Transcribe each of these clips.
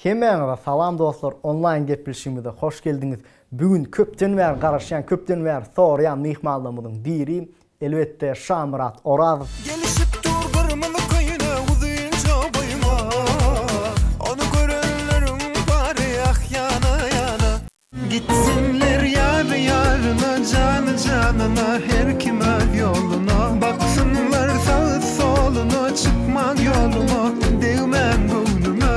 Hemmäňize salam dostlar onlaýn gepleşigimize hoş geldiňiz. Bu gün köpden bäri garaşýan köpden bäri soraýan myhmanlarymyzyň biri elbetde Şamyrat Orazow. Gelişip dur gyrmyzy köýnek uzynja boýuňa Ony görenleriň bary ah ýana ýana. Gitsinler ýary ýaryna jany janyna her kim öz ýoluna Baksynlar sagy soluna çykman ýoluma degmän göwnüme.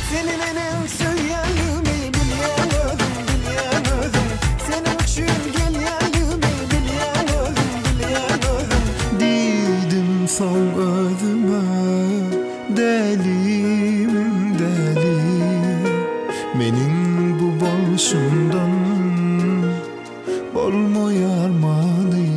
Seni neneň söýýänligimi bilýäň özüň bilýäň özüň Seniň üçin gelýänligimi bilýäň özüň bilýäň özüň. Diýdim soň özüme dälimiň däli Meniň bu bolşumdan bolmaýar many.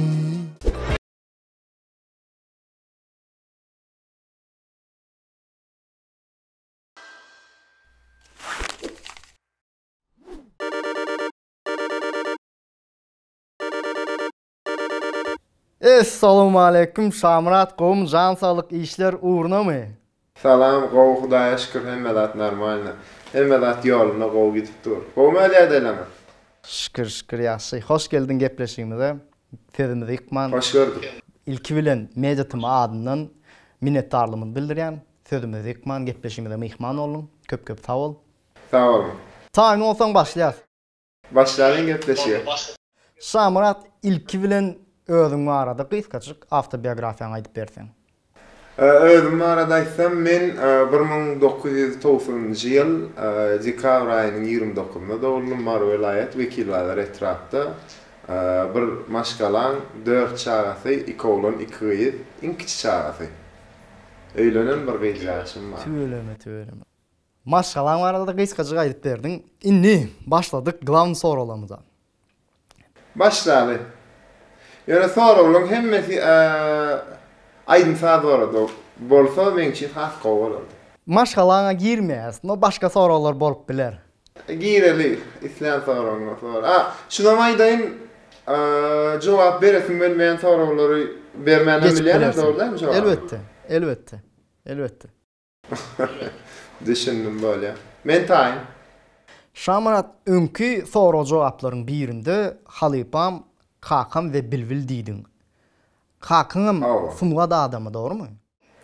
Essalawmaleýkum Şamyrat gowmy jan saglyk işler ugrunamy? Salam gowy hudaýa şükür hemme zat normalno hemme zat ýolunda gowy gidip dur gowmy öz ýagdaýlaňyz? Şükür şükür ýagşy hoş geldiň gepleşigimize sözümizi ýykman. Hoş gördük. Ilki bilen Media TM adyndan minnetdarlygymyzy bildirýän sözümizi ýykman gepleşigimize myhman bolduň köp köp sag bol. Sag boluň. Taýyn bolsaň başlaýas. Başlalyň gepleşige. Şamyrat ilki bilen özüň barada gysgajyk awtobiografiýaňy aýdyp berseň. Özüm barada aýtsam, men 1990-njy ýyl dekabr aýynyň 29-ynda doguldym, Mary welaýat, Wekilbazar etrapda. Bir maşgalaň dört çagasy, iki oglan, iki gyz, iň kiçi çagasy. Öýlenen bir gyzjagaşym bar. Tüweleme, tüweleme. Maşgalaň barada-da gysgajyk aýdyp berdiň. Indi başladyk glawny soraglarymyza. Başlaly. Ýöne soraglaryň hemmesi aýdym-saz barada bolsa meň üçin has gowy bolardy. Maşgalaňa girmeýäs. No başga soraglar bolup biler. Gireli, islän soragyňa sor. A, şunam aýdaýyn, jogap beresim gelmeýän soraglary bermänem Geçip bilýänem, bilersiň. dogry dälmi jogaby? Elbetde, elbetde, elbetde. Düşündim bolýa. Men taýyn. Şamyrat öňki sorag-jogaplaryň birinde halypam kakam we Bilbil diýdiň. Kakaňam Hawa. sungat adamy dogrymy?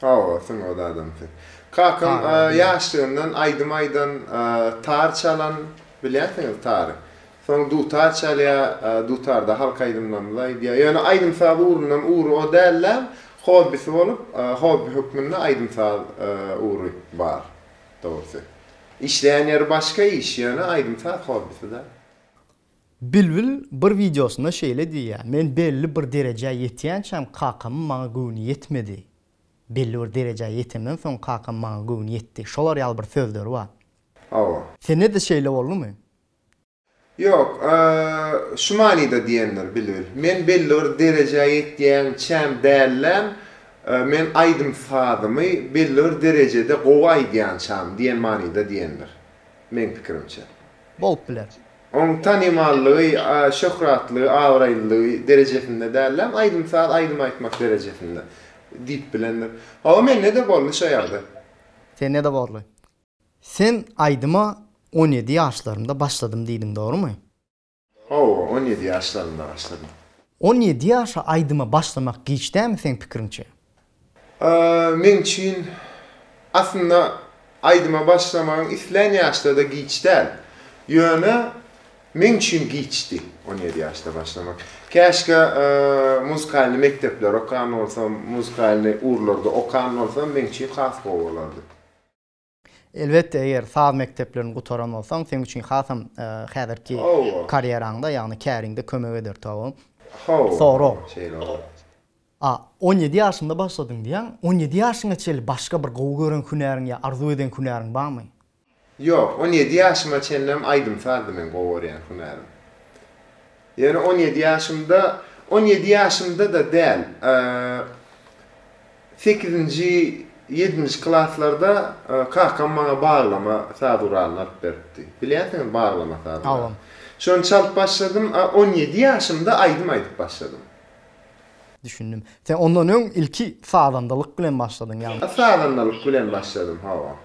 Hawa, sungat adamsy. Kakam ýaşlygyndan aýdym aýdan, tar çalan, bilýänsiňiz tary. Soň dutar çalýar, dutarda halk aýdymlarymyzy aýdýar. Ýöne aýdym-saz ugrundan ugry o däl-de, hobbisi bolup, hobbi hökmünde aýdym-saz ugry bar, dogrusy. Işleýän ýeri başga iş, ýöne aýdym-saz hobbisi-de. Bilbil bir wideosynda şeýle diýýär, Men belli bir derejä ýetýänçäm kakamyň maňa göwni ýetmedi. Belli bir derejä ýetemden soň kakam maňa göwni ýetdi. Şolar ýaly bir sözleri bar. Hawa. Sende-de şeýle boldumy? Ýok, şu manyda diýendir Bilbil. Men belli bir derejä ýetýänçäm dälläm, men aýdym-sazymy belli bir derejede gowy aýdýançam diýen manyda diýendir, meň pikirimçe. Bolup biler. Oň tanymallygy, şöhratlygy, abraýlylygy derejesinde dälläm, aýdym-saz, aýdym aýtmak derejesinde diýip bilendir. Hawa, mende-de boldy şo ýagdaý. Sende-de boldy. Sen aýdyma 17 ýaşlarymda başladym diýdiň dogrymy? Hawa, 17 ýaşlarymda başladym. 17 ýaşa aýdyma başlamak giç dämi seň pikiriňçe? Meň üçin aslynda aýdyma başlamagyň islän ýaşda-da giç däl. Ýöne meň üçin giçdi 17 ýaşda başlamak. Käşgä muzykalnyý mekdepler okan bolsam, muzykalnyý ugurlarda okan bolsam meň üçin has gowy bolardy. Elbetde, eger saz mekdeplerini gutaran bolsaň, seň üçin hasam häzirki karýeraňda, ýagny käriňde kömek eder tow. Sorag. A, 17 ýaşyňda başladyň diýýäň, 17 ýaşyňa çenli başga bir gowy gören hünäriň ýa arzuw eden hünäriň barmy? Ýok, 17 ýaşyma çenlem aýdym-sazdy meň gowy görýän hünärim. Ýöne 17 ýaşymda, 17 ýaşymda-da däl, Sekizinji, ýedinji klaslarda kakam maňa baglama saz guralyny alyp beripdi. Bilýänsiňiz baglama saz guraly. Şony çalyp başladym, a 17 ýaşymda aýdym aýdyp başladym. Düşündim. Sen ondan öň ilki sazandalyk bilen başladyň ýagny. Sazandalyk bilen başladym, hawa.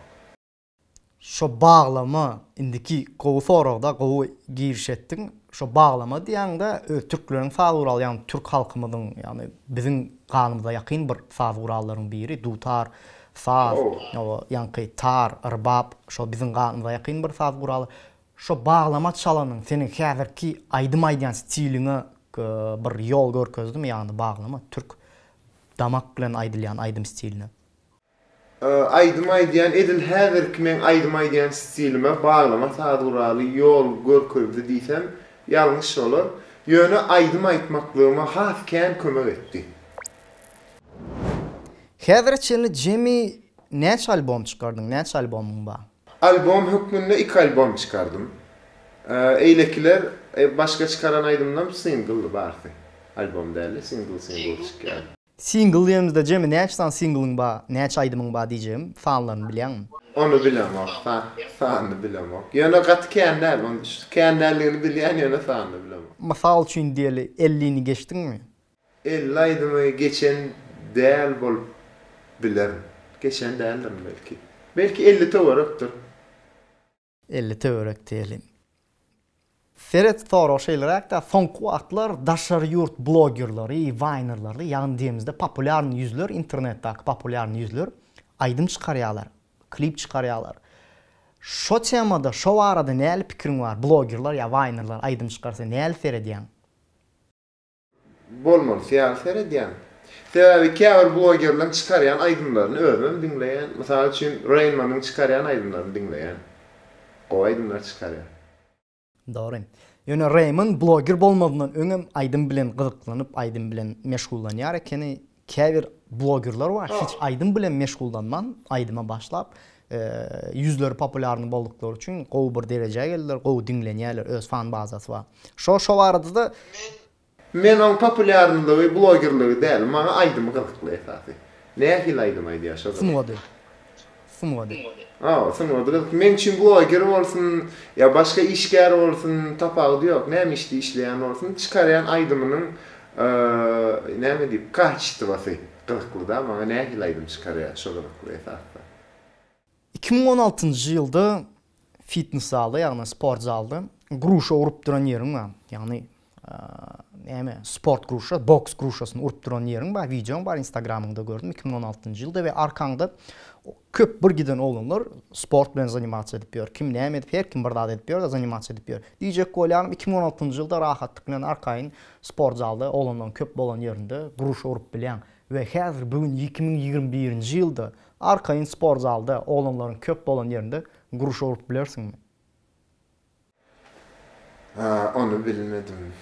Şo baglama indiki gowy soragda gowy giriş etdiň. Şo baglama diýýäňde öz türkleriň saz guraly ýagny türk halkymyzyň ýagny biziň ganymyza ýakyn bir saz gurallaryň biri dutar saz oba ýaňky tar rbap şo biziň ganymyza ýakyn bir saz guraly. Şo baglama çalanyň seniň häzirki aýdym aýdýan stiliňe bir ýol görkezdimi ýagny baglama türk damak bilen aýdylýan aýdym stiline. Aýdym aýdýan edil häzirki meň aýdym aýdýan stilime baglama saz guraly ýol görkezdi diýsem ýalňyş bolar. Ýöne aýdym aýtmaklygyma has kän kömek etdi. Häzire çenli jemi näçe albom çykardyň, näçe albomyň bar? Albom hökmünde iki albom çykardym. Eýlekiler başga çykaran aýdymlam singldy barsy. Albom däldi singl singl çykýardy. Singl diýemizde jemi näçe sany singlyň bar, näçe aýdymyň bar diýjegim, sanlaryny bilýäňmi? Ony bilemok, sanyny bilemok. Ýöne gaty kän däl, ony kän däldigini bilýän ýöne sanyny bilemok. Mysal üçin diýeli ellini geçdiňmi? 50 aýdymy geçen däl bolup bilerin. Geçen däldirin belki. Belki 50 töwerekdir. 50 töwerek diýeli. Seret sorag şeýleräkdä, soňky wagtlar daşary ýurt blogerleri, waýnerleri, ýagny diýemizde populýarnyý ýüzler, internetdäki populýarnyý ýüzler aýdym çykarýarlar, klip çykarýarlar. Şo temada, şo barada näli pikiriň bar, blogerler ýa waýnerler aýdym çykarsa näli seredýäň? Bolmalysy ýaly seredýän. Sebäbi käbir blogerleň çykarýan aýdymlaryny özümem diňleýän. Mysal üçin Rainmanyň çykarýan aýdymlaryny diňleýän. Gowy aýdymlar çykarýar. Dogry. Ýöne Raymond bloger bolmazyndan öňem aýdym bilen gyzyklanyp, aýdym bilen meşgullanýar ekeni. Käbir blogerler bar, hiç aýdym bilen meşgullanman, aýdyma başlap, ýüzleri populýarny bolduklary üçin gowy bir derejä geldiler, gowy diňlenýärler, öz fan bazasy bar. Şo şo barada-da Men oň populýarnylygy, blogerligi däl, maňa aýdymy gyzykly esasy. Nähili aýdym aýdýar şo gyzykly. Sungady. Sungady. Hawa, sungady gyzykly. Meň üçin bloger bolsun, ýa başga işgär bolsun, tapawudy ýok. Näme işde işleýän bolsun, çykarýan aýdymynyň näme diýip, kaçestwasy gyzykly-da, maňa nähili aýdym çykarýar, şo gyzykly esasda. 2016-njy ýylda fitnes zalda, ýagny sport zalda gruşa urup duran ýeriň bar. Ýagny näme, sport gruşa, boks gruşasyny urup duran ýeriň bar, wideoň bar, Instagramyňda gördüm 2016-njy ýylda we arkaňda köp bir giden oglanlar sport bilen zanimasiýa edip ýör. Kim näme edip, her kim bir zat edip ýör-de zanimasiýa edip ýör. Diýjek bolýanym 2016-njy ýylda rahatlyk bilen arkaýyn sport zalda oglanlaryň köp bolan ýerinde gruşa urup bilýäň we häzir bu gün 2021-nji ýylda Arkaýyn sport zalda oglanlaryň köp bolan ýerinde gruşa urup bilersiňmi? Ha, ony bilmedim.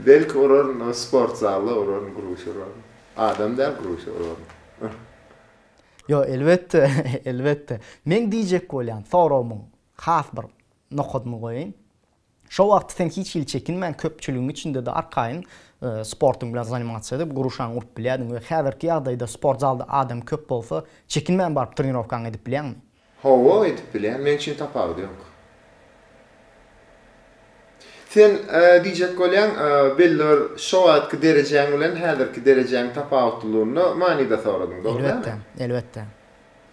Belki uraryn, o sport zalda uraryn, gruşa uraryn. Adam däl, gruşa uraryn. Ýok, elbetde, elbetde. Meň diýjek bolýan soragymyň has bir nokadyny goýaýyn. Şo wagt sen hiç hili çekinmän köpçüligiň içinde-de arkaýyn sportuň bilen zanimasiýa edip gruşaňy urup bilýärdiň we häzirki ýagdaýda sport zalda adam köp bolsa çekinmän baryp trenirowkaňy edip bilýäňmi? Hawa edip bilýän, meň üçin tapawudy ýok. Sen diýjek bolýaň belli bir şo wagtky derejäň bilen häzirki derejäň tapawutlylygynda manyda soradyň dogry dälmi? Elbetde, elbetde.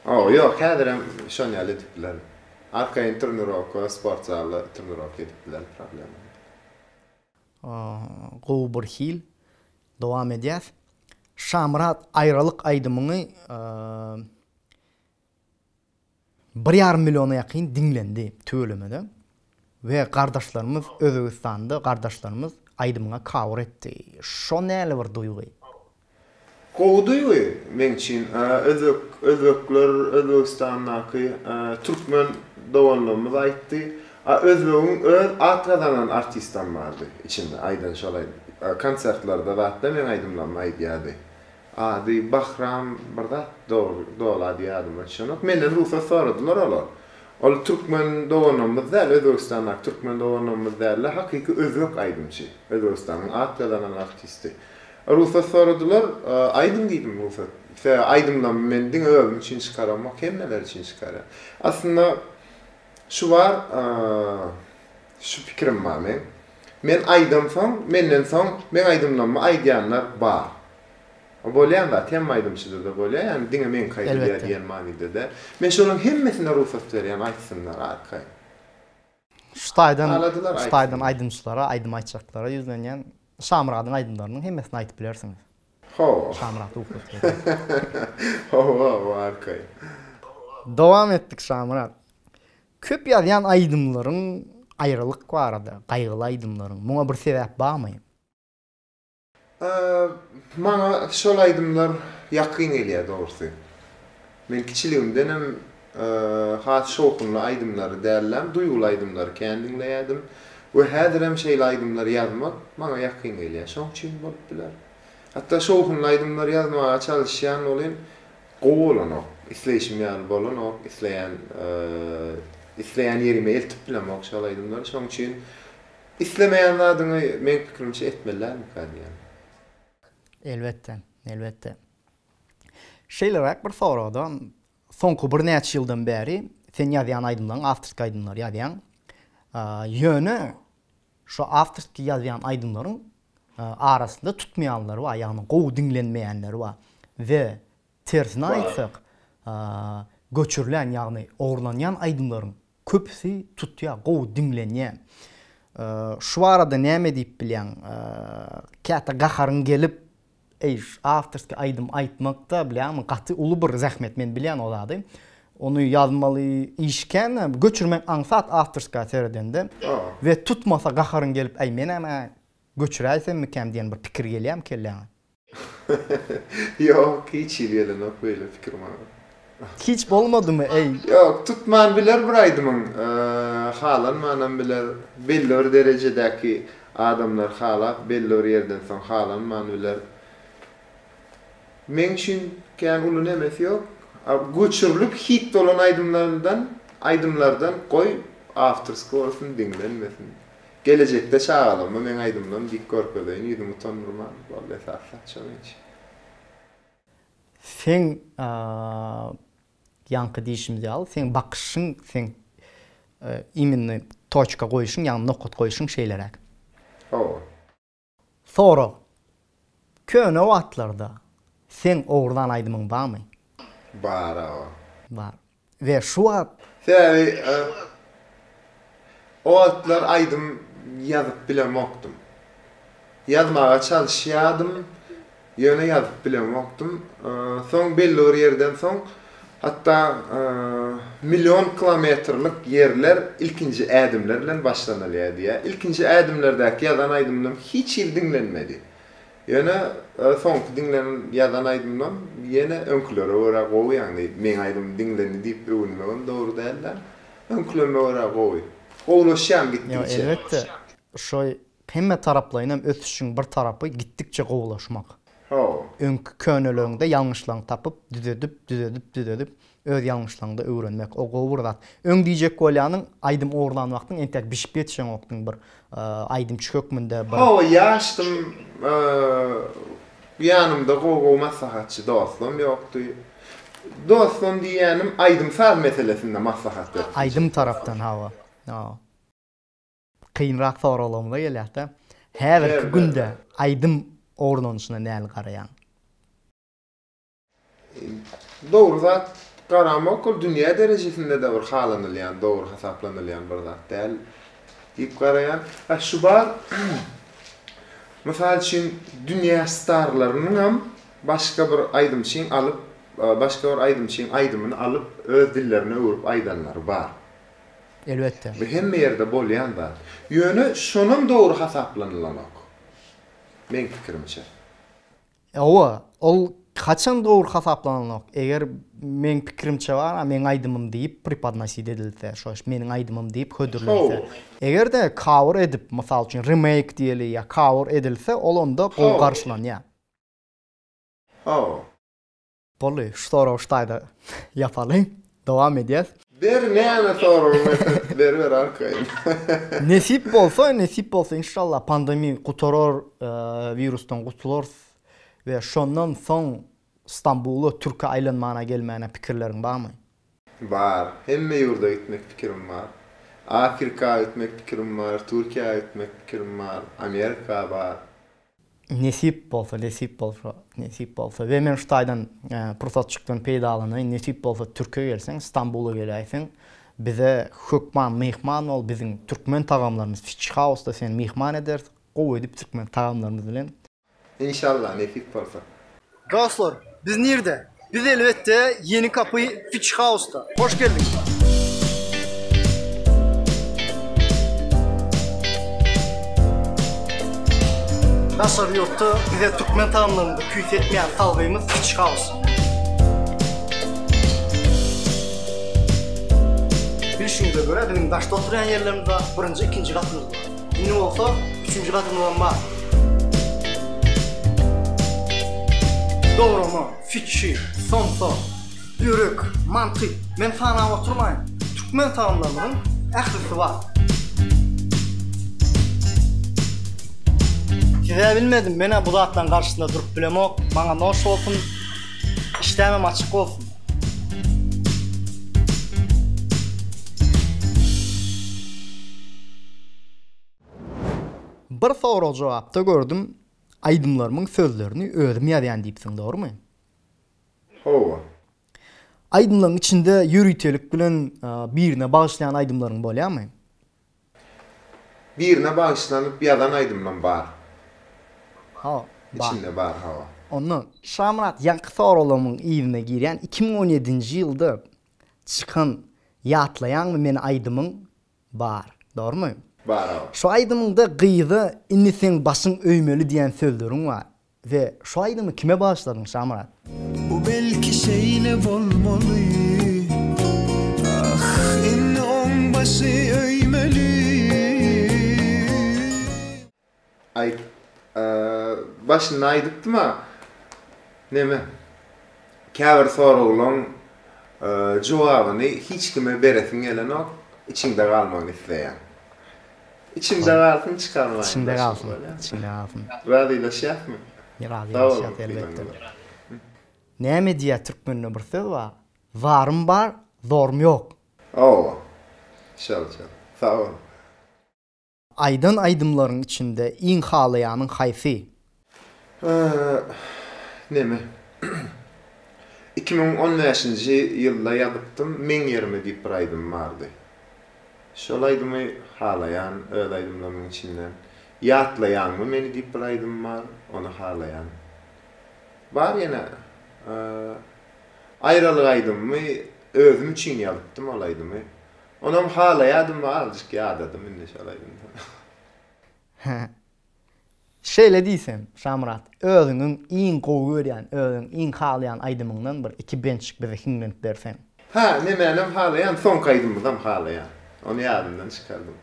Hawa ýok häzirem şon ýaly edip bilerin. Arkaýyn trenirowka sport zalda trenirowka edip bilerin problema ýok. Gowy bir hil. Dowam edýäs. Şamyrat aýralyk aýdymyňy bir ýarym milliona ýakyn diňlendi tüwelemede we gardaşlarymyz Özbegistanda gardaşlarymyz aýdymyňa cover etdi. Şo näli bir duýgy? Gowy duýgy meň üçin. Özbek özbekler Özbegistandaky türkmen doganlarymyz aýtdy. A özbegiň öz at gazanan artistam bardy içinde aýdan şol konsertlerde zatda meň aýdymlarymy aýdýardy. Ady Bahram bir zat dogry doly ady ýadyma düşenok. Menden rugsat soradylar olar. Ol türkmen doganlarymyz däl Özbegistandaky türkmen doganlarymyz dälde hakyky özbek aýdymçy. Özbegistanyň at gazanan artisti. Rugsat soradylar, aýdyň diýdim rugsat. Sebäbi aýdymlarymy men diňe özüm üçin çykaramok, hemmeler üçin çykarýan. Aslynda şu bar, şu pikirim bar meň. Men aýdamsoň, menden soň meň aýdymlarymy aýdýanlar bar. O bolýan zat, hemme aýdymçyda-da bolýar, ýagny diňe meňki aýdylýar diýen manyda däl. Men şolaryň hemmesine rugsat berýän, aýtsynlar arkaýyn. Şu taýdan, şu taýdan aýdymçylara, aýdym aýtjaklara ýüzlenýän. Şamyradyň aýdymlarynyň hemmesini aýdyp bilersiňiz. Hawa. Şamyrat rugsat berýär. Hawa, hawa, arkaýyn. Dowam etdik Şamyrat. Köp ýazýan aýdymlaryň aýralyk barada, gaýgyly aýdymlaryň. Muňa bir sebäp barmy? Maňa şol aýdymlar ýakyn gelýär dogrusy. Men kiçiligimdenem has şowhunly aýdymlary dälläm, duýguly aýdymlary kän diňleýärdim we häzirem şeýle aýdymlary ýazmak maňa ýakyn gelýär. Şoň üçin bolup biler. Hatda şowhunly aýdymlary ýazmaga çalyşýan welin gowy bolanok. Isleýşim ýaly bolanok, isleýän isleýän ýerime eltip bilemok şol aýdymlary. Şoň üçin Islemeýän zadyňy meň pikirimçe etmeli dälmika diýýän. Elbetde, elbetde. Şeýleräk bir soragda, soňky birnäçe ýyldan bäri sen ýazýan aýdymlaryň awtorskiý aýdymlary ýazýaň. Ýöne şo awtorskiý ýazýan aýdymlaryň arasynda tutmaýanlary bar, ýagny gowy diňlenmeýänleri bar we tersine aýtsak, göçürilen, ýagny ogurlanýan aýdymlaryň Köpüsi tutýar, gowy diňlenýär. Şu barada näme diýip bilýäň? Käte gaharyň gelip, eý, şu awtorskiý aýdym aýtmak-da, bilýäňmi, gaty uly bir zähmet, men bilýän o zady. Ony ýazmaly iş kän, göçürmek aňsat awtorska seredende we tutmasa gaharyň gelip, äý, menem-ä göçüräýsemmikäm diýen bir pikir gelýärmi kelläňe? Ýok, hiç hili gelenok beýle pikir maňa. Hiç bolmadymy eý? Ýok, tutman biler bir aýdymyň, halanmanam biler. Belli bir derejedäki adamlar halap, belli bir ýerden soň halanman biler. Meň üçin kän uly nemesi ýok. Göçürilip hit bolan aýdymlardan, aýdymlardan goý awtorskiý bolsun, diňlenmesin. Gelejekde çagalaryma meň aýdymlarymy diýip görkezeýin ýüzümi utandyrman boldy esasy zat şo meň üçin. Seň ýaňky diýşimiz ýaly seň bakyşyň seň iminny toçka goýuşyň ýagny nokat goýuşyň şeýleräk. Hawa. Sorag, Köne wagtlarda seň ogurlan aýdymyň barmy? Bar hawa. Bar. We şu wagt. Sebäbi o wagtlar aýdym ýazyp bilemokdym. Ýazmaga çalyşýadym, ýöne ýazyp bilemokdym. Soň belli bir ýerden soň hatda million kilometrlik ýerler ilkinji ädimler bilen başlanylýar diýýär. Ilkinji ädimlerdäki ýazan aýdymlarym hiç hili diňlenmedi. Ýöne soňky diňlenen ýazan aýdymlam ýene öňkülere görä gowy ýagny meň aýdymym diňlendi diýip öwünmegem dogry dälde öňkülerime görä gowy. Gowulaşýan Ýok gitdigiçe. elbetde şo hemme taraplaýynam ösüşiň bir tarapy gitdikçe gowulaşmak. Hawa. Öňki köneleňde ýalňyşlaryňy tapyp düzedip düzedip düzedip Öz ýalňyşlaryňda öwrenmek, o gowy bir zat. Öň diýjek bolýanyň, aýdym ogurlan wagtyň entäk bişip ýetişeňokdyň bir aýdymçy hökmünde bir. Hawa, ýaşdym, ýanymda gowy-gowy maslahatçy dostlam ýokdy. Dostlam diýýänim aýdym-saz meselesinde maslahat berip biljek. Aýdym tarapdan, hawa. Hawa. Kynrak soraglarymyza gelýäs-de. Häzirki günde aýdym ogurlanyşyna näli garaýaň? Dogry zat garamok ol dünýä derejesinde-de bir halanylýan dogry hasaplanylýan bir zat däl diýip garaýan. A şu bar mysal üçin dünýä starlarynyňam başga bir aýdymçyň alyp başga bir aýdymçyň aýdymyny alyp öz dillerine öwrüp aýdanlary bar. Elbetde. Bu hemme ýerde bolýan zat. Ýöne şonam dogry hasaplanylanok. Meň pikirimçe. Hawa, ol haçan dogry hasaplananok, eger meň pikirimçe bar-a, meň aýdymym diýip prepodnosit edilse, şo meniň aýdymym diýip hödürlense. Eger-de cover edip, mysal üçin remake diýeli ýa cover edilse, ol onda gowy garşylanýar. Hawa. Boldy, şu soragy şu taýda ýapaly. Dowam edýäs. Ber näme soragyň bolsa beriber arkaýyn. Nesip bolsa, nesip bolsa inşallah pandemiýa gutarar, wirusdan gutularys we şondan soň Stambula, Türkiýä aýlanmana gelmäne pikirleriň barmy? Bar. Hemme ýurda gitmek pikirim bar. Afrika gitmek pikirim bar, Türkiýä gitmek pikirim bar, Amerika bar. Nesip bolsa, nesip bolsa, nesip bolsa. We men şu taýdan pursatjykdan peýdalanaýyn, nesip bolsa Türkiýe gelseň, Stambula geläýseň, bize hökman myhman bol, biziň türkmen tagamlarymyz Fish House-da seni myhman ederis, gowy edip türkmen tagamlarymyz bilen. Inşallah nesip bolsa. Dostlar, biz nirde? Biz elbetde Ýeni Kapy Fish House-da. Hoş geldiň! Daşary ýurtda bize türkmen tagamlarymyzy küýsetmeýän salgymyz Fish House. Bilşiňize görä biziň daşda oturýan ýerlerimiz bar, birinji, ikinji gatymyz bar. Indi bolsa üçünji gatymyzam bar. Dograma, fiçi, somsa, börek, manty, men sanap oturmaýyn. Türkmen tagamlarymyzyň ählisi bar. Siz-ä bilmedim, men-ä bu zatlaryň garşysynda durup bilemok. Maňa noş bolsun, işdämem açyk bolsun. Bir sorag-jogapda gördüm, aýdymlarymyň sözlerini özüm ýazýan diýipsiň, dogrumy? Hawa. Aýdymlaryň içinde ýöritelik bilen birine bagyşlaýan aýdymlaryň bolýarmy? Birine bagyşlanyp ýazan aýdymlam bar. Hawa, bar. Içinde bar, hawa. Onda, Şamyrat, ýaňky soraglarymyň yzyna girýän, 2017-nji ýylda çykan Ýatlaýaňmy meni aýdymyň Bar. Dogrumy? Bar hawa. Şu aýdymyňda gyza indi seň başyň öýmeli diýen sözleriň bar. We şu aýdymy kime bagyşladyň Şamyrat? Bu belki şeýle bolmaly. Ah, indi oň başy öýmeli. Aýt. Başynda aýdypdym-a. Neme? Käbir soraglaň jogabyny hiç kime beresiň gelenok, içiňde galmagyny isleýäň. Içimde galsyn, çykarmaýyn. Içiňde galsyn, içiňde galsyn. Razylaşýasmy? Razylaşýas elbetde. Näme diýýär türkmende bir söz bar, Zarym bar, zorum ýok. Hawa. Şol, şol. Sag bol. Aýdan aýdymlaryň içinde iň halaýanyň haýsy? Neme. 2015-nji ýylda ýazypdym, Meň ýerime diýip bir aýdym bardy. Şol aýdymy halaýan öz aýdymlarymyň içinden. Ýatlaýaňmy meni diýip bir aýdym bar, ony halaýan. Bar ýene Aýralyk aýdymymy özüm üçin ýazypdym ol aýdymy. Onam halaýadym azajyk ýadadym indi şol aýdymdan. Hä. Şeýle diýsem, Şamyrat, özüňiň iň gowy görýän, özüň iň halaýan aýdymyňdan bir iki bentjik bize hiňlenip berseň. Hä, nemänem halaýan, soňky aýdymymyzam halaýan. Ony ýadymdan çykardym.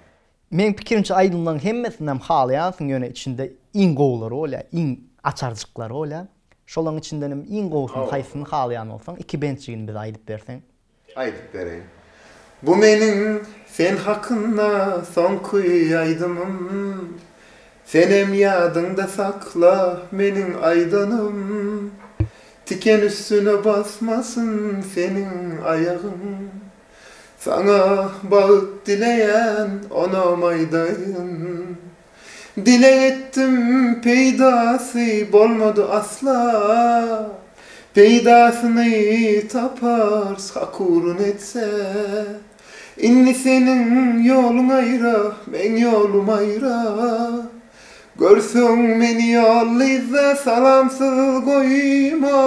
Meň pikirimçe aýdymlaryň hemmesinem halaýansyň ýöne içinde iň gowulary bolýar, iň açarjyklary bolýar. Şolaryň içindenem iň gowusyny haýsyny halaýan bolsaň iki bentjigini bize aýdyp berseň. Aýdyp bereýin. Bu meniň sen hakynda soňky aýdymym. Senem ýadyňda sakla meniň aýdanym. Tiken üstüne basmasyn seniň aýagyň. Saňa bagt dileýän onam aýdaýyn. Dileg etdim peýdasy bolmady asla Peýdasyny taparys Hak ugrun etse Indi seniň ýoluň aýra meň ýolum aýra Görseň meni ýollyzda salamsyz goýma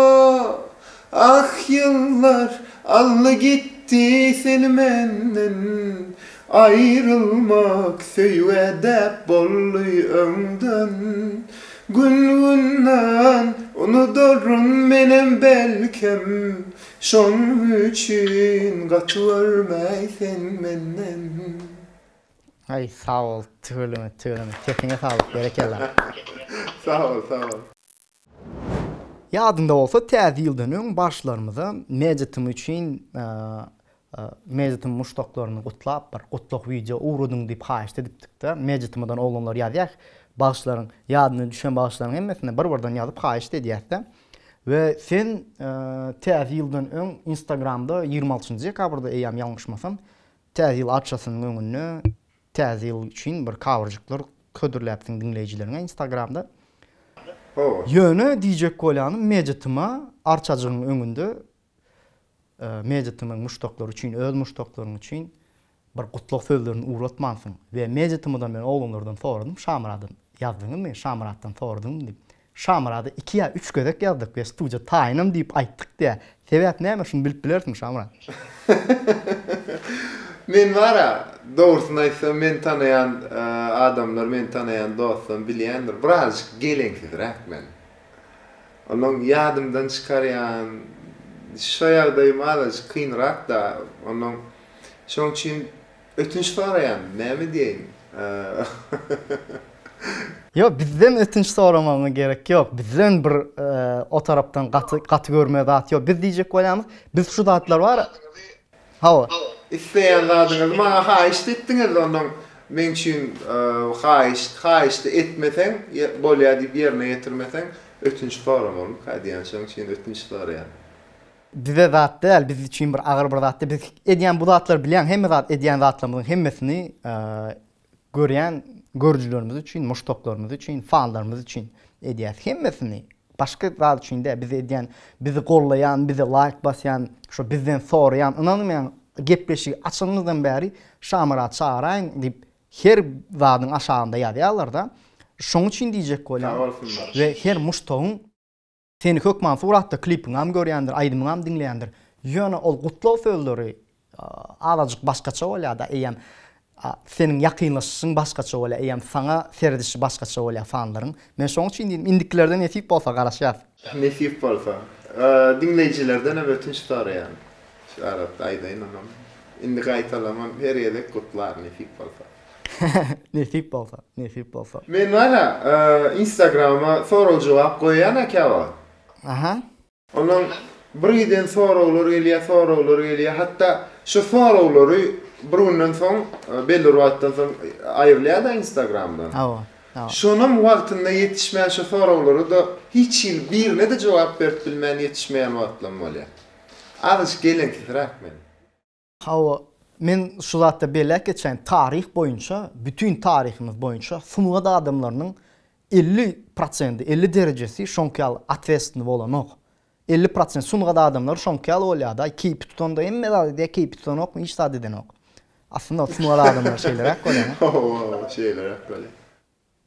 Ah ýyllar aldy gitdi seni menden Aýrylmak söýgä däp boldy öňden. Gün-günden unudaryn menem belkem, Şonuň üçin gaty görmäý sen menden. Aý sag bol tüweleme tüweleme sesiňe saglyk berekella. Sag bol sag bol. Ýadyňda bolsa täze ýyldan öň bagşylarymyza Media-tm üçin Media-tm muşdaklaryny gutlap bir gutlag wideo ugradyň diýip haýyşt edipdikde Media-tm-dan oglanlar ýazýar bagşylaryň ýadyna düşen bagşylaryň hemmesine bir birden ýazyp haýyşt edýäsde we sen täze ýyldan öň instagramda 26 dekabrda eýýäm ýalňyşmasam täze ýyl arçasynyň öňünde Täze ýyl üçin bir kawerjikler hödürläpsiň diňleýjileriňe instagramda. Hawa. Ýöne diýjek bolýanym Media-TM-a Arçajygyň öňünde Media-TM-iň muşdaklary üçin, öz muşdaklaryň üçin bir gutlag sözlerini ugratmansyň. We Media-TM-dan men oglanlardan soradym, Şamyradan ýazdyňyzmy, Şamyratdan soradyňmy diýip. Şamyrada iki ýa üç gezek ýazdyk we studiýa taýynam diýip aýtdyk diýä. Sebäp näme şuny bilip bilersiň Şamyrat? Men bara, dogrusyny aýtsam meni tanaýan adamlar, meni tanaýan dostlarym bilýändir, birazjyk geleňsizräk men. Onnoň ýadymdan çykarýan şo ýagdaýym azajyk kynrak-da, onnoň şoň üçin Ötünç soraýan, näme diýeýin. Ýok, bizden ötünç soramagyňa gerek ýok. Bizden bir o tarapdan gaty gaty görme zat ýok. Biz diýjek bolýamyz, biz şu zatlar bar. Hawa. Isleýän zadyňyzy maňa haýyşt etdiňiz, onnoň meň üçin haýyşt, haýyşdy etmeseň bolýa diýip ýerine ýetirmeseň ötünç soramalymyka diýýän, şoň üçin ötünç soraýan. Bize zat däl, biz üçin bir agyr bir zat däl. Biz edýän bu zatlary bilýän, hemme zat edýän zatlarymyzyň hemmesini görýän görüjilerimiz üçin, muşdaklarymyz üçin, fanlarymyz üçin edýäs. Hemmesini. Başga zat üçin däl. Biz edýän, bizi gollaýan, bize laýk basýan, şo bizden soraýan, ynanmaýan gepleşigi açanymyzdan bäri Şamyrat çagyraýyň diýip her zadyň aşagynda ýazýarlar-da. Şoň üçin diýjek bolýan. Sag bolsunlar. We her muşdagyň Seni hökman suratda klipiňam görýändir, aýdymyňam diňleýändir. Ýöne ol gutlag sözleri azajyk başgaça bolýar-da, eýýäm seniň ýakynlaşyşyň başgaça bolýar, eýýäm saňa seredişi başgaça bolýar fanlaryň. Men şoň üçin diýdim, indikilerde nesip bolsa garaşýas. Nesip bolsa. Diňleýjilerdenem ötünç soraýan. Şu arada aýdaýyn onam. Indi gaýtalamam, her gezek gutlaryn nesip bolsa. Nesip bolsa, nesip bolsa. Men bar-a, Instagrama sorag-jogap goýýan-a käwagt. Aha. Ondan bir giden soraglar gelýär, soraglar gelýär. Hatda şu soraglary bir günden soň, belli bir wagtdan soň aýrylýar-da Instagramdan. Hawa, hawa. Şonam wagtynda ýetişmän şu soraglara-da hiç hili birine-de jogap berip bilmän ýetişmeýän wagtlam bolýar. Azajyk geleňsizräk men. Hawa, men şu zatda belläp geçäýin, taryh boýunça, bütin taryhymyz boýunça sungat adamlarynyň 50 prosendi, 50 derejesi şoňky ýaly otwestny bolanok. 50 prosent sungat adamlary şoňky ýaly bolýar-da, keýpi tutanda hemme zat edýär, keýpi tutanokmy hiç zat edenok. Aslynda sungat adamlary şeýleräk bolýar. Hawa, şeýleräk bolýar.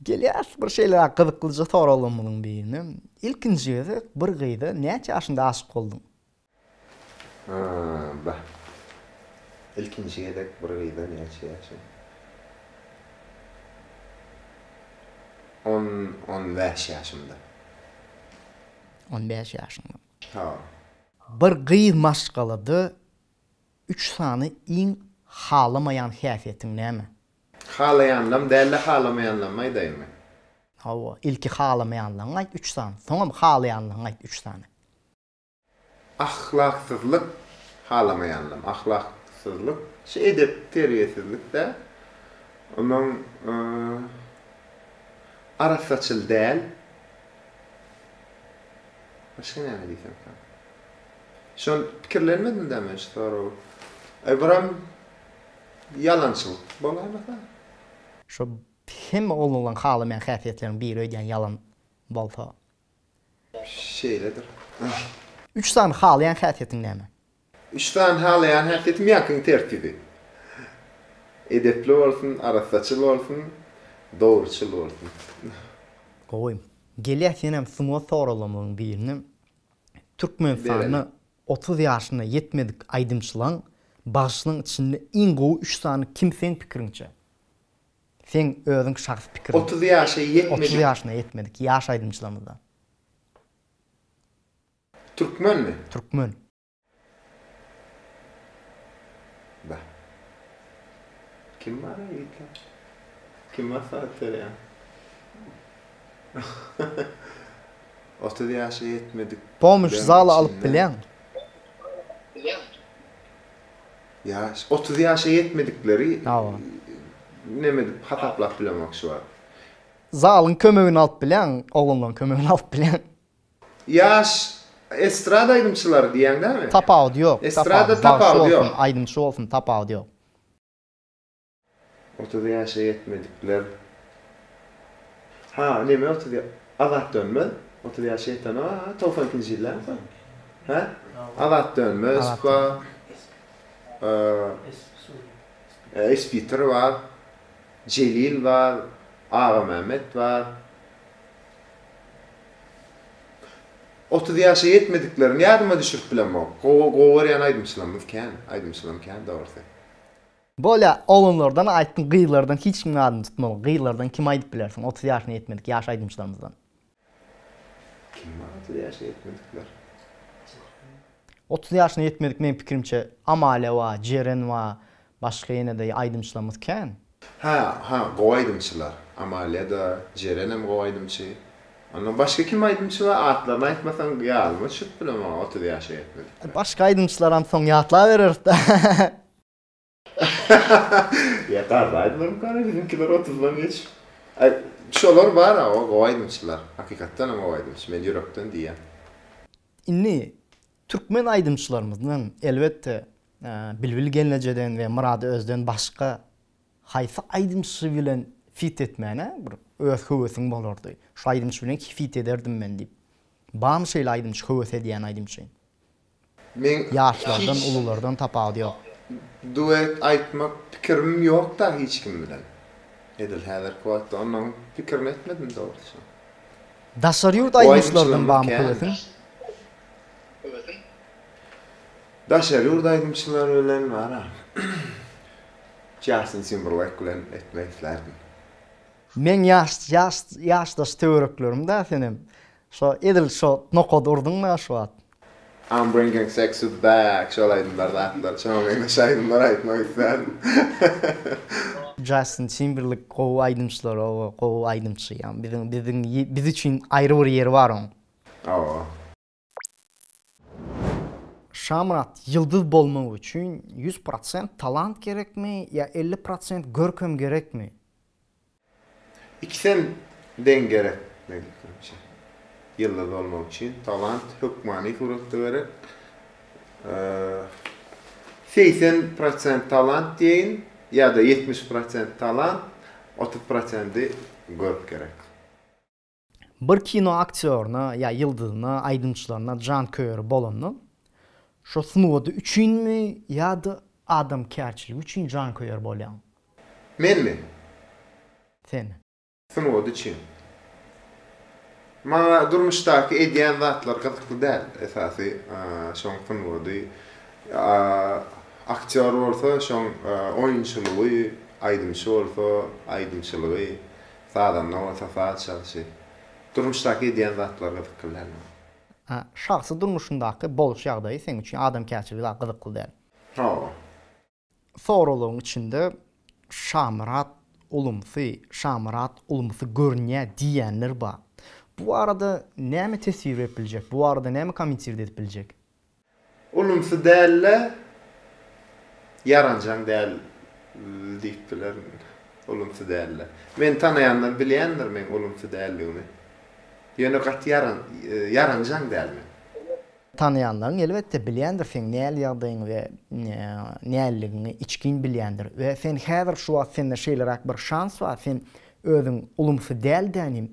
Gelýäs bir şeýleräk gyzyklyja soraglarymyzyň birine. Ilkinji gezek bir gyza näçe ýaşyňda aşyk bolduň? Bah. Ilkinji gezek bir gyza näçe ýaşym? On, on bäş ýaşymda. On bäş ýaşyňda. Hawa. Bir gyz maşgalada üç sany iň halamaýan häsiýetiň näme? Halaýanlam däl-de halamaýanlammy aýdaýynmy? Hawa, ilki halamaýanlaňy aýt üç sany, soňam halaýanlaňy aýt üç sany. Ahlaksyzlyk halamaýanlam ahlaksyzlyk şu edep terbiýesizlik-dä. Onnoň arassaçyl däl. Başga näme diýsemkäm? Şony pikirlenmedim-dä men şu soragy. Aý biram ýalançylyk bolaýmasa? Şo hemme oglanlaryň halamaýan häsiýetleriniň biri öýdýän ýalan bolsa. Şeýledir. Üç sany halaýan häsiýetiň näme? Üç sany halaýan häsiýetim ýaňkyň tertibi. Edepli bolsun, arassaçyl bolsun, dogruçyl bolsun. Gowy. Gelýäs ýenem sungat soraglarymyzyň birine. Türkmenistanda 30 ýaşyna ýetmedik aýdymçylaň, bagşylaň içinde iň gowy üç sany kim seň pikiriňçe? Seň özüň şahsy pikiriň. 30 ýaşa ýetmedik. 30 ýaşyna ýetmedik ýaş aýdymçylarymyzdan. Türkmenmi? Türkmen. Bah. Kim bar ýigitler? Kim maslahat berýär? 30 ýaşa ýetmedik. Pomyş zala alyp bilýäň. Ýaş, 30 ýaşa ýetmedikleri neme edip hasaplap bilemok şu wagt. Zalyň kömegini alyp bilýäň, oglanlaryň kömegini alyp bilýäň. Ýaş estrada aýdymçylary diýýäň dämi? Tapawudy ýok. Estrada tapawudy ýok. Bagşy bolsun, aýdymçy bolsun tapawudy ýok. 30 ýaşa ýetmedikler. Ha, neme 30 ýa. Azat Dönmez, 30 ýaşa ýetenok, ha, 92-nji ýyl dälmi? Hä? Azat Dönmez bar. Espiter bar. Jelil bar, Agamämmet bar. 30 ýaşa ýetmediklerini ýadyma düşürip bilemok. Gowy gowy görýän aýdymçylarymyz kän, aýdymçylarym kän dogrusy. Bolýa, oglanlardan aýtdyň gyzlardan hiç kimiň adyny tutmaly. Gyzlardan kimi aýdyp bilersiň 30 ýaşyna ýetmedik ýaş aýdymçylarymyzdan? Kim bar 30 ýaşyna ýetmedikler? 30 ýaşyna ýetmedik meň pikirimçe Amalia bar, Jeren bar, başga ýene-de aýdymçylarymyz kän. Hä, hä, gowy aýdymçylar. Amalia-da, Jerenem gowy aýdymçy. Ondan başga kim aýdymçy bar, atlaryny aýtmasaň ýadyma düşüp bilemok 30 ýaşa ýetmedikler. Başga aýdymçylaram soň ýatlabereris-dä. Ýa garraýdylarmykara biziňkiler otuzdan geçip. Aý şolar bar-a o gowy aýdymçylar. Hakykatdanam gowy aýdymçy. Men ýürekden diýýän. Indi türkmen aýdymçylarymyzdan elbetde Bilbil gelnejeden we Myrady Özden başga haýsy aýdymçy bilen fit etmäne bir öz höwesiň bolardy? Şu aýdymçy bilen fit ederdim men diýip. Barmy şeýle aýdymçy höwes edýän aýdymçy? Meň Ýaşlardan, ululardan tapawudy ýok. Duet aýtmak pikirim ýok-da hiç kim bilen. Edil häzirki wagtda ondan pikirini etmedim dogrusy. Daşary ýurt aýdymçylardan barmy höwesiň? Daşary ýurt aýdymçylary bilen bar-a. Justin Timberlake bilen etmek islärdim. Meň ýaş ýaş ýaşdaş töwereklerim-dä senem. Şo edil şo nokady urduň-da şu wagt. I'm bringing sexy back şol aýdymlar zatlar şoňa meňzeş aýdymlar aýtmak islärdim. Justin Timberlake gowy aýdymçylar oba gowy aýdymçy ýa biziň biziň biz üçin aýry bir ýeri bar oň. Hawa. Şamyrat ýyldyz bolmak üçin 100% talant gerekmi ýa 50% görkem gerekmi? Ikisem deň gerek meň pikirimçe. Ýyldyz bolmak üçin talant hökmany suratda gerek. 80 prosent talant diýeýin ýa-da 70 prosent talant, 30 prosendi görk gerek. Bir kino aktýoryna ýa ýyldyzyna, aýdymçylaryna janköýeri bolanda, şo sungaty üçinmi ýa-da adamkärçiligi üçin janköýer bolýaň? Menmi? Sen. Sungat üçin. Maňa durmuşdaky edýän zatlar gyzykly däl. Esasy şoň sungaty. Aktýor bolsa şoň oýunçylygy, aýdymçy bolsa aýdymçylygy. Sazanda bolsa saz çalşy. Durmuşdaky edýän zatlary gyzykly däl maňa. A şahsy durmuşyňdaky boluş ýagdaýy seň üçin adamkärçiligi zat gyzykly däl. Hawa. Soraglaryň içinde Şamyrat ulumsy, Şamyrat ulumsy görünýär diýýänler bar. Bu barada näme teswir berip biljek? Bu barada näme kommentird edip biljek? Ulumsy däl-de, ýaranjaň däl diýip bilerin. Ulumsy däl-de. Meni tanaýanlar bilýändir meň ulumsy däldigimi. Ýöne gaty ýaran, ýaranjaň däl men. Tanaýanlaryň elbetde bilýändir seň näl ýagdaýyňy we nälligiňi içgin bilýändir. We sen häzir şu wagt sende şeýleräk bir şans bar, sen özüň ulumsy däl dänim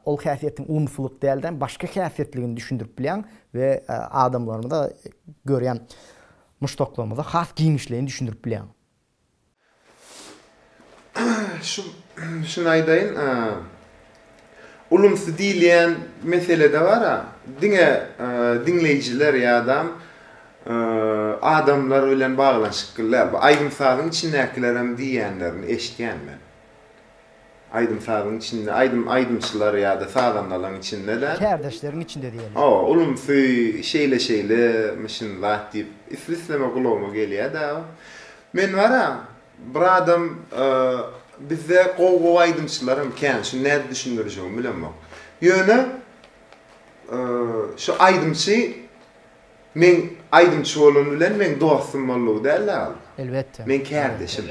Ol häsiýetiň ulumsylyk däl-de, başga häsiýetligini düşündirip bilýäň we adamlarymyza görýän muşdaklarymyza has giňişleýin düşündirip bilýäň. Şu şuny aýdaýyn, ulumsy diýilýän meselede bar-a, diňe diňleýjiler ýa-da adamlar bilen baglanyşykly däl. Bu aýdym-sazyň içindäkilerem diýýänlerini eşidýän men. Aýdym-sazyň içinde, aýdym aýdymçylar ýa-da sazandalaryň içinde-de. Kärdeşleriň içinde diýeli. Hawa, ulumsy, şeýle-şeýle, myşyn zat diýip, isli-isleme gulagyma gelýär-dä. Men bar-a, bir adam, bizde gowy-gowy aýdymçylaram kän, şuny nädip düşündirjegimi bilemok. Ýöne, şu aýdymçy meň aýdymçy bolany bilen meň dostum boldugy däl-dä ol. Elbetde. Meň kärdeşim.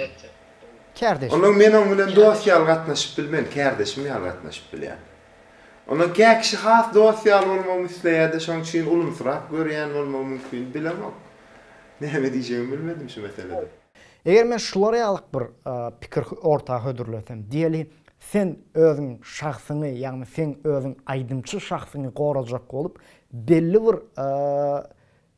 Kärdeş. Ondan men oň bilen dost ýaly gatnaşyp bilmen, kärdeşim ýaly gatnaşyp bilýän. Ondan kä kişi has dost ýaly bolmagymy isleýärde, şoň üçin ulumsyrak görýän bolmagy mümkin, bilemok. Näme diýjegimi bilmedim şu meselede. Eger men şular ýalyk bir pikir orta hödürlesem, diýeli, Sen özüň şahsyňy, ýagny seň özüň aýdymçy şahsyňy gorajak bolup belli bir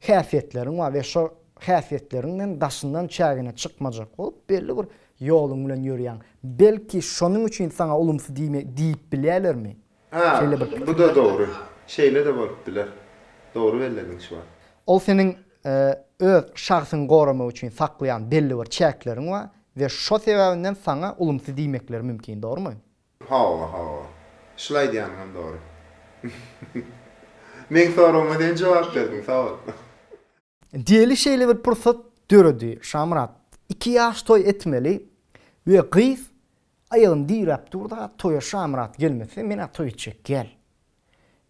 häsiýetleriň bar we şo häsiýetleriňden daşyndan çägine çykmajak bolup belli bir ýoluň bilen ýörýäň. Belki şonuň üçin saňa ulumsy diýme diýip bilýärlermi? Hä, Şeýle bir pikir. bu-da dogry. Şeýle-de bolup biler. Dogry bellediň şu wagt. Ol seniň öz şahsyňy goramak üçin saklaýan belli bir çäkleriň bar we şo sebäbinden saňa ulumsy diýmekleri mümkin, dogrumy? Hawa, hawa. Şul aýdýanyňam dogry. Meň soragyma sen jogap berdiň, sag bol. Diýeli şeýle bir pursat döredi, Şamyrat iki ýaş toý etmeli we gyz aýagyny diräp dur-da, toýa Şamyrat gelmese, men-ä toý etjek däl.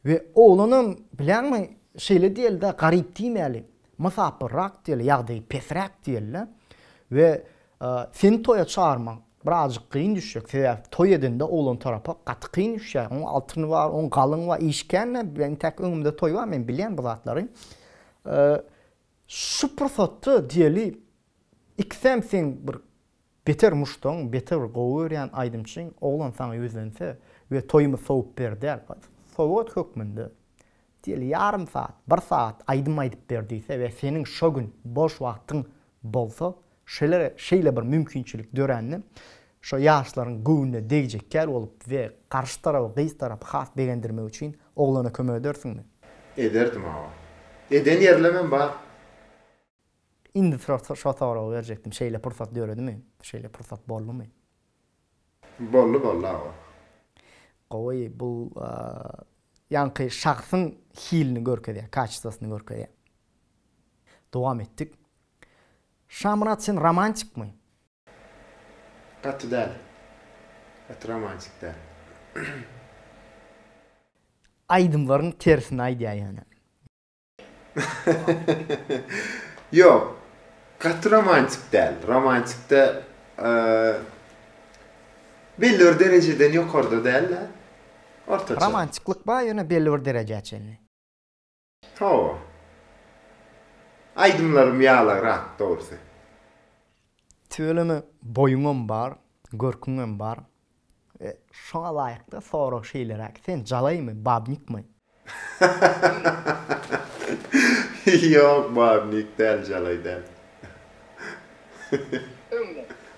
We oglanam, bilýäňmi, şeýle diýeli-de, garyp diýmäli, mysapyrrak diýeli, ýagdaýy pesräk diýeli-de. We seni toýa çagyrmak birazjyk kyn düşjek, sebäbi toý edende oglan tarapa gaty kyn düşýär. Oň altyny bar, oň galyňy bar, iş kän-de, entäk öňümde toý bar, men bilýän bu zatlary. Şu pursatda diýeli, ikisem seň bir Beter muşdagyň, beter bir gowy görýän aýdymçyň oglan saňa ýüzlense we toýumy sowup ber däl, sowgat hökmünde diýeli ýarym sagat, bir sagat aýdym aýdyp ber diýse we seniň şo gün boş wagtyň bolsa, şeýle şeýle bir mümkinçilik dörände şo ýaşlaryň göwnüne degjek ýaly bolup we garşy tarapy gyz tarapy has begendirmek üçin oglana kömek edersiňmi? Ederdim aga. Eden ýerlemem bar. Indi şo soragy berjekdim, şeýle pursat döredimi? Şeýle pursat boldumy? Boldy boldy aga. Gowy bu ýaňky şahsyň hilini görkezýär, kaçestwasyny görkezýär. Dowam etdik. Şamyrat sen romantikmi? Gaty däl. Gaty romantik däl. Aýdymlaryň tersini aýdýar ýöne. Ýok. Gaty romantik däl. Romantikde belli bir derejeden ýokarda däl-de, ortaça. Romantiklik bar, ýöne belli bir derejä çenli. Hawa. Aýdymlarym ýalagrak, dogrusy. Tüweleme boýuňam bar, görküňem bar. We şoňa laýykda sorag şeýleräk, sen jalaýmy, babnikmi? Ýok, babnik däl, jalaý däl.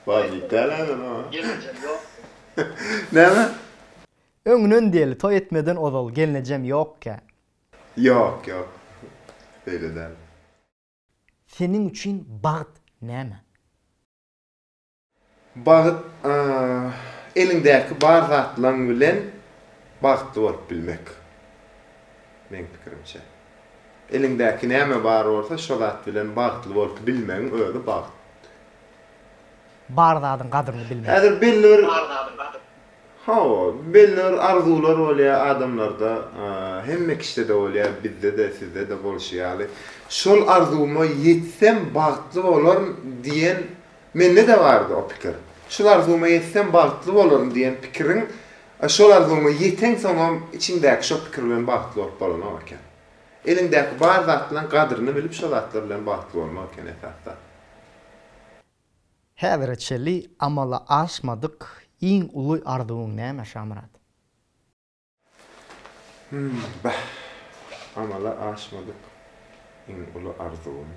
Babnik däl-ä men, oňa. Gelnejem ýok. Näme? Öňünden diýeli, toý etmeden ozal gelnejem ýokkä. Ýok, ýok. Beýle däl. Seniň üçin bagt näme? Bagt, eliňdäki bar zatlaň bilen bagtly bolup bilmek. Meň pikirimçe. Eliňdäki näme bar bolsa şo zat bilen bagtly bolup bilmegiň özi bagt. Bar zadyň gadryny bilmek. Häzir belli bir Hawa, belli bir arzuwlar bolýar adamlarda, hemme kişide-de bolýar, bizde-de, sizde-de bolşy ýaly. Şol arzuwyma ýetsem bagtly bolaryn diýen Mende-de bardy o pikir. Şul arzuwyma ýetsem bagtly bolaryn diýen pikiriň, şol arzuwyňa ýeteňsoňam içiňdäki şo pikir bilen bagtly bolup bolanok eken. Eliňdäki bar zatlaň gadryny bilip şo zatlar bilen bagtly bolmak eken esasy zat. Häzire çenli amala aşmadyk iň uly arzuwyň näme Şamyrat? Hum, bah. Amala aşmadyk iň uly arzuwym.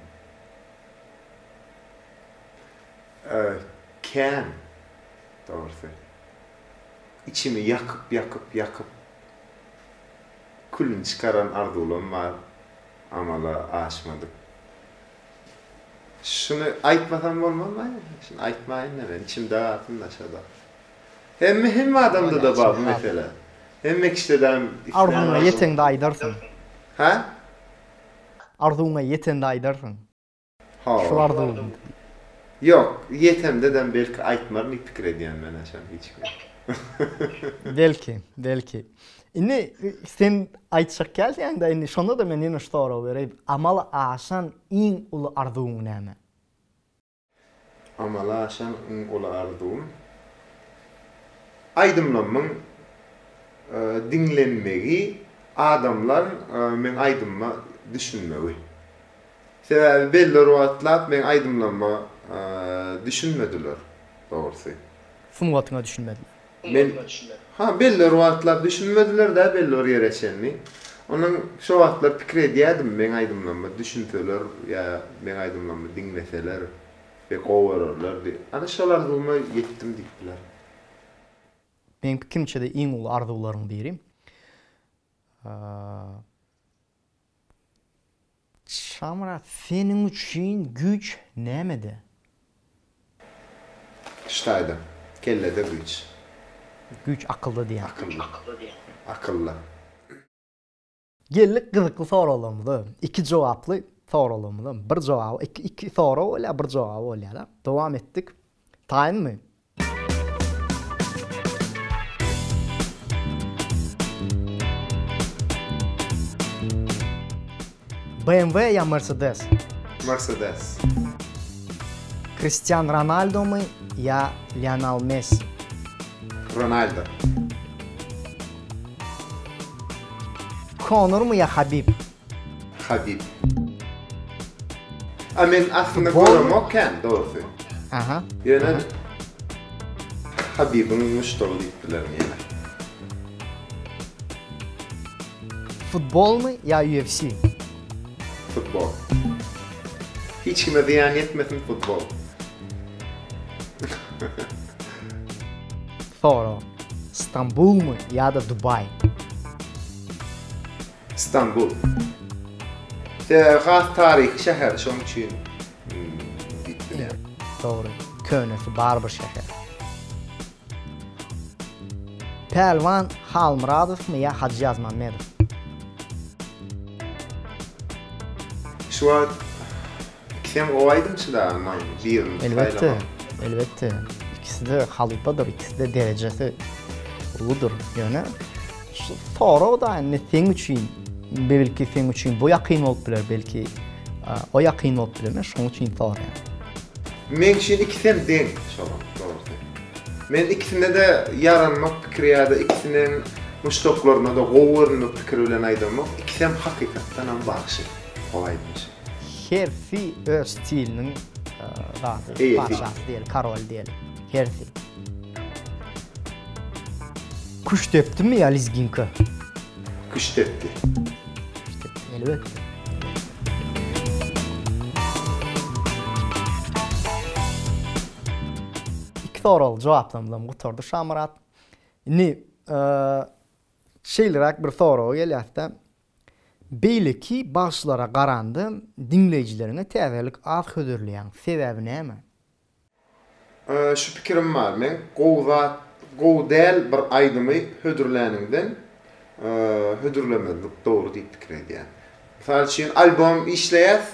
Kän, dogrusy. Içimi ýakyp, ýakyp, ýakyp, külüni çykaran arzuwlam bar, amala aşmadyk. Şuny aýtmasam bolmazmy? Şuny aýtmaýyn-da men, içimde galsyn-da şo-da. Hemme hemme adamda-da bar bu mesele. Hemme kişidedem islän Arzuwyňa ýeteňde aýdarsyň. Hä? Arzuwyňa ýetende aýdarsyň. Hawa. Şul arzuwym. Ýok, ýetemdedem belki aýtmaryn diýip pikir edýän men haçan hiç kime. Belki, belki. Indi sen aýtjak gelseňde indi şonda-da men ýene şu soragy bereýin. Amala aşan iň uly arzuwyň näme? Amala aşan iň uly arzuwym aýdymlarymyň diňlenmegi, adamlaryň meň aýdymyma düşünmegi. Sebäbi belli bir wagtlap meň aýdymlaryma düşünmediler, dogrusy. Sungatyňa düşünmediler. Men Ha, belli bir wagtlap düşünmediler-dä belli bir ýere çenli. Ondan şo wagtlar pikir edýädim, meň aýdymlaryma düşünseler ýa meň aýdymlarymy diňleseler we gowy görerler diýip. Ana şol arzuwyma ýetdim diýip bilerin. Meň pikirimçe-de iň uly arzuwlaryň biri. Şamyrat, seniň üçin güýç nämede? Ştaýda. Kellede güýç. Güýç akylda diýýäň. Akylda. Akylda. Geldik gyzykly soraglarymyza. Iki jogaply soraglarymyza. Bir jogaby, iki, iki sorag bolýar, bir jogaby bolýar-da. Dowam etdik. Taýynmy? BMW ýa Mercedes? Mercedes. Kristian Ronaldomy ýa Lionel Messi? Ronaldo. Konormy ýa Habib? Habib. A men aslynda göremok kän dogrusy. Aha. Ýöne Habibiň muşdagy diýip bilerin ýene. Futbolmy ýa UFC? Futbol. Hiç kime zyýan ýetmesin futbol. Sorag. Stambulmy ýa-da Dubaý? Stambul. Sebäbi has taryhy şäher şoň üçin diýip bilýän. Dogry. Könesi bar bir şäher. Pälwan Halmyradowmy ýa Hajy Ýazmammedow? Şu wagt ikisem gowy aýdymçy-da, amma birini saýlamak. Elbetde, elbetde. Ikisi-de halypadyr, ikisi-de derejesi uludyr. Ýöne şu sorag-da indi seň üçin, belki seň üçin bu ýakyn bolup biler, belki o ýakyn bolup biler. Men şonuň üçin soraýan. Meň üçin ikisem deň şolam, dogrusy. Men ikisine-de ýaranmak pikiri ýa-da ikisiniň muşdaklaryna-da gowy görünmek pikiri bilen aýdamok. Ikisem hakykatdanam bagşy, gowy aýdymçy. Hersi öz stiliniň zady, Eýesi. patyşasy diýeli, karoly diýeli. Hersi. Küştdepdimi ýa lezginka? Küştdepdi. Küştdepdi, elbetde. Iki sorag jogaplamyzam gutardy Şamyrat. Indi şeýleräk bir soraga gelýäs-de. Beýleki bagşylara garanda diňleýjileriňe täzelik az hödürleýäň. Sebäbi näme? Şu pikirim bar meň, gowy zat, gowy däl bir aýdymy hödürläniňden hödürlemezlik dogry diýip pikir edýän. Mysal üçin albom işleýäs,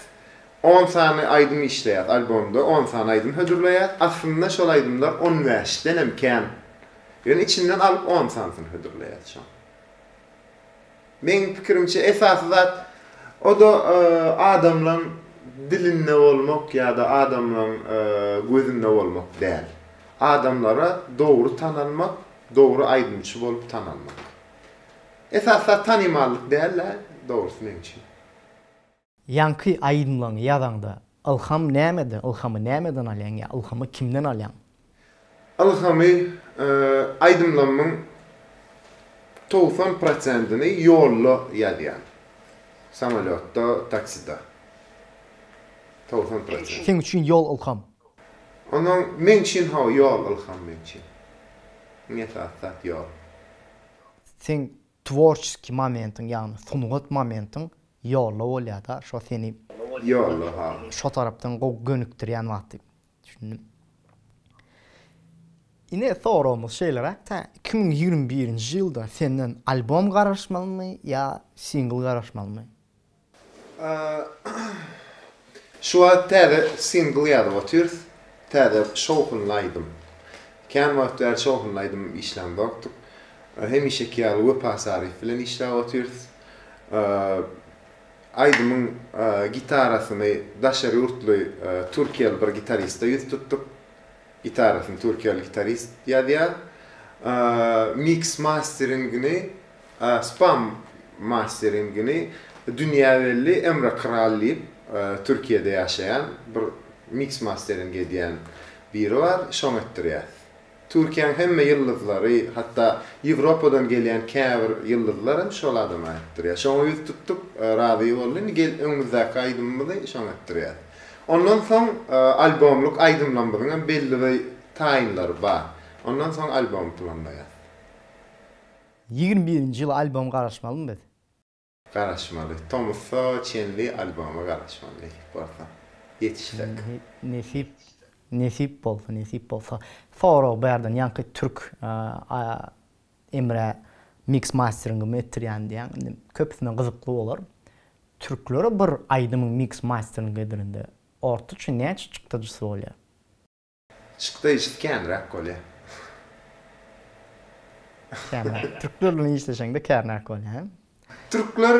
on sany aýdym işleýäs albomda, on sany aýdym hödürleýäs, aslynda şol aýdymlar on bäşdenem kän. Ýöne içinden alyp on sanysyny hödürleýäs şoň. Meň pikirimçe esasy zat o-da adamlaň dilinde bolmak ýa-da adamlaň gözünde bolmak däl. Adamlara dogry tanalmak, dogry aýdymçy bolup tanalmak. Esasy zat tanymallyk däl-de, dogrusy meň üçin. Ýaňky aýdymlaňy ýazaňda ylham nämeden, ylhamy nämeden alýaň ýa ylhamy kimden alýaň? Ylhamy aýdymlamyň 90 prosentini ýolda ýazýan. Samolýotda, taksida. 90 prosent. Seň üçin ýol ylham. Onnoň meň üçin hawa ýol ylham meň üçin. Iň esasy zat ýol. Seň tworçeskiý momentiň ýagny sungat momentiň ýolda bolýada şo seni Ýolda ha. Şo tarapdan gowy gönükdirýän wagty. Düşündim. Ine soragymyz şeýleräk-dä, 2021-nji ýylda senden albom garaşmalymy ýa singl garaşmalymy? Şu wagt täze singl ýazyp otyrys. Täze şowhunly aýdym. Kän wagt bäri şowhunly aýdym işlämzokdyk. Hemişeki ýaly Wepa Saryýew bilen işläp otyrys. Aýdymyň gitarasyny daşary ýurtly türkiýeli bir gitariste ýüz tutduk. Gitarasyny türkiýeli gitarist ýazýar. Miks masteringini Spam masteringini dünýä belli Emre Kral diýip Türkiýede ýaşaýan bir miks mastering edýän biri bar, şoňa etdirýäs. Türkiýäň hemme ýyldyzlary, hatda Ýewropadan gelýän käbir ýyldyzlar hem şol adama etdirýär. Şoňa ýüz tutduk, razy boldy. Indi gel öňümizdäki aýdymymyzy şoňa etdirýäs. Ondan soň albomlyk aýdymlarymyzyň hem belli bir taýynlary bar. Ondan soň albom planlaýas. 21-nji ýyla albom garaşmalymy biz? Garaşmaly. Tomusa çenli alboma garaşmaly nesip bolsa. Ýetişsek. Nesip nesip bolsa nesip bolsa. Sorag bärden ýaňky türk Emrä mix masteringimi etdirýän diýýäň. Indi köpüsine gyzykly bolar. Türklere bir aýdymyň mix masteringi edilende ortaça näçe çykdajysy bolýar? Çykdaýjysy känräk bolýar. Känräk. Türkler bilen işleşeňde känräk bolýar, hä? Türkler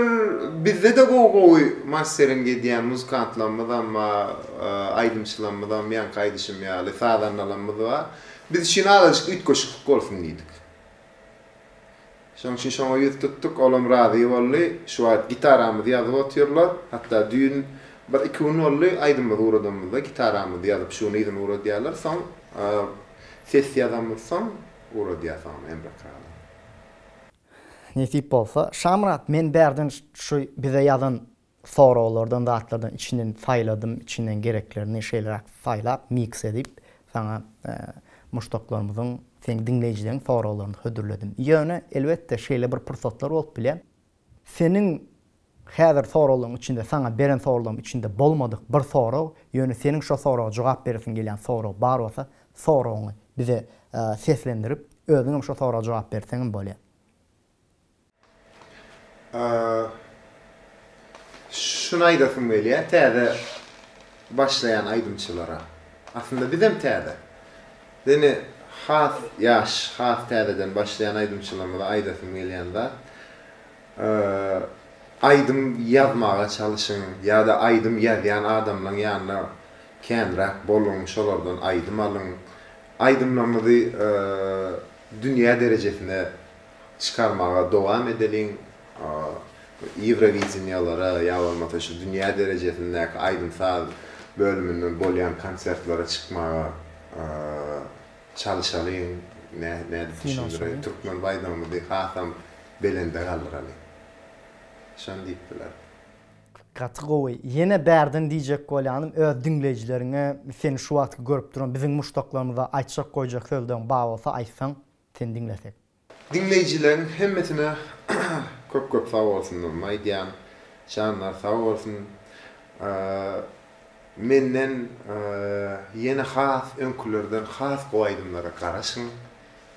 bizde-de gowy-gowy mastering edýän muzykantlarymyzam bar, aýdymçylarymyzam, ýaňky aýdyşym ýaly, sazandalarymyz bar. Biz üçin azajyk üýtgeşiklik bolsun diýdik. Şonuň üçin şoňa ýüz tutduk, olam razy boldy. Şu wagt gitaramyzy ýazyp otyrlar. Hatda düýn bir iki gün boldy, aýdymymyzy ugradanymyzda gitaramyzy ýazyp şu gün yzyny ugradýarlar. Soň ses ýazamyzsoň ugradýar soňam Emre Krala. Nesip bolsa. Şamyrat men bärden şu bize ýazan Soraglardan zatlardan içinden saýladym içinden gereklerini şeýleräk saýlap miks edip saňa muşdaklarymyzyň seň diňleýjileriň soraglaryny hödürledim. Ýöne elbetde şeýle bir pursatlar bolup bilýär. Seniň häzir soraglaryň içinde saňa beren soraglarymyň içinde bolmadyk bir sorag ýöne seniň şo soraga jogap beresiň gelýän sorag bar bolsa soragyňy bize seslendirip özüňem şo soraga jogap berseňem bolýar. Şuny aýdasym gelýär, täze başlaýan aýdymçylara. Aslynda bizem täze. Ýöne has ýaş, has täzeden başlaýan aýdymçylarymyza aýdasym gelýän zat, aýdym ýazmaga çalyşyň ýa-da aýdym ýazýan adamlaň ýanynda känräk boluň, şolardan aýdym alyň. Aýdymlaryňyzy dünýä derejesine çykarmaga dowam edeliň. Ýewrowideniýalara ýa bolmasa şu dünýä derejesindäki aýdym-saz bölüminden bolýan konsertlere çykmaga çalyşalyň. Nädip düşündireýin? Türkmen baýdagymyzy hasam belende galdyralyň. Şony diýip bilerin. Gaty gowy. Ýene bärden diýjek bolýanym öz diňleýjileriňe seni şu wagtky görüp duran biziň muşdaklarymyza aýtjak goýjak sözleriň bar bolsa aýtsaň seni diňlesek. Diňleýjileriň hemmesine köp köp sag bolsunlarymy aýdýan. Janlary sag bolsun. Menden ýene has öňkülerden has gowy aýdymlara garaşyň.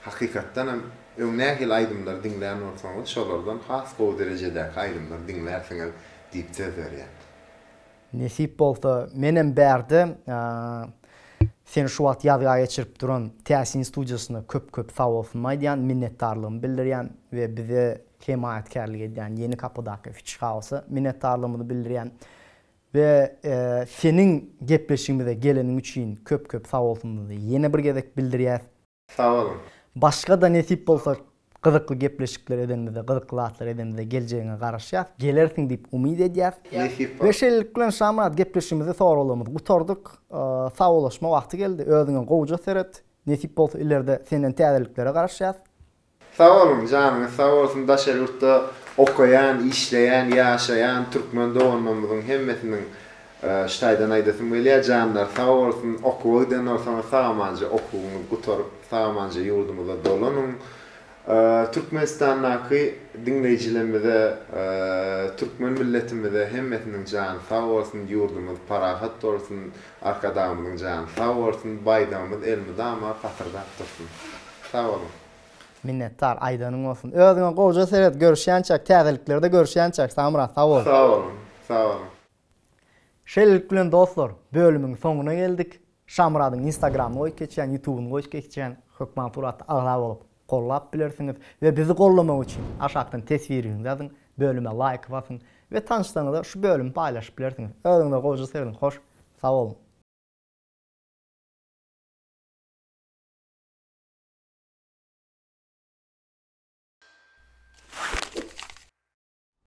Hakykatdan hem öň nähili aýdymlary diňlän bolsaňyz şolardan has gowy derejedäki aýdymlary diňlärsiňiz diýip söz berýän. Nesip bolsa menem bärde seni şu wagt ýazga geçirip duran Täsin studiýasyna köp köp sagbolsunymy aýdýan, minnetdarlygymy bildirýän we bize hemaýatkärlik edýän Ýeni Kapydaky Fish House-a minnetdarlygymyzy bildirýän we seniň gepleşigimize geleniň üçin köp köp sagbolsunymyzy ýene bir gezek bildirýäs. Sag boluň. Başga-da nesip bolsa gyzykly gepleşikler edenimizde, gyzykly zatlar edenimizde geljegiňe garaşýas. Gelersiň diýip umyt edýäs. Nesip We bolsa. şeýlelik bilen Şamyrat gepleşigimizi soraglarymyzy gutardyk. Sagbolaşma wagty geldi. Özüňe gowuja seret. Nesip bolsa ilerde senden täzeliklere garaşýas. Sag boluň janyňyz sag bolsun daşary ýurtda okaýan işleýän ýaşaýan türkmen doganlarymyzyň hemmesiniň şu taýdan aýdasym gelýär janlary sag bolsun okuwa giden bolsaňyz sag amanja okuwyňyzy gutaryp sag amanja ýurdumyza dolanyň Türkmenistandaky diňleýjilerimize türkmen milletimize hemmesiniň jany sag bolsun ýurdumyz parahat bolsun Arkadagymyzyň jany sag bolsun baýdagymyz elmydama pasyrdap dursun. Sag boluň. Minnetdar aýdanyň bolsun. Özüňe gowja seret görüşýänçäk täzeliklerde görüşýänçäk Samyrat sag bol. Sag boluň. Sag boluň. Şeýlelik bilen dostlar bölümiň soňuna geldik. Şamyradyň instagramyny goýup geçýän ýutubyny goýup geçýän hökman suratda agza bolup gollap bilersiňiz we bizi gollamak üçin aşakdan teswiriňizi ýazyň bölüme laýk basyň we tanyşlaryňyza şu bölümi paýlaşyp bilersiňiz. Özüňize gowja serediň hoş sag boluň.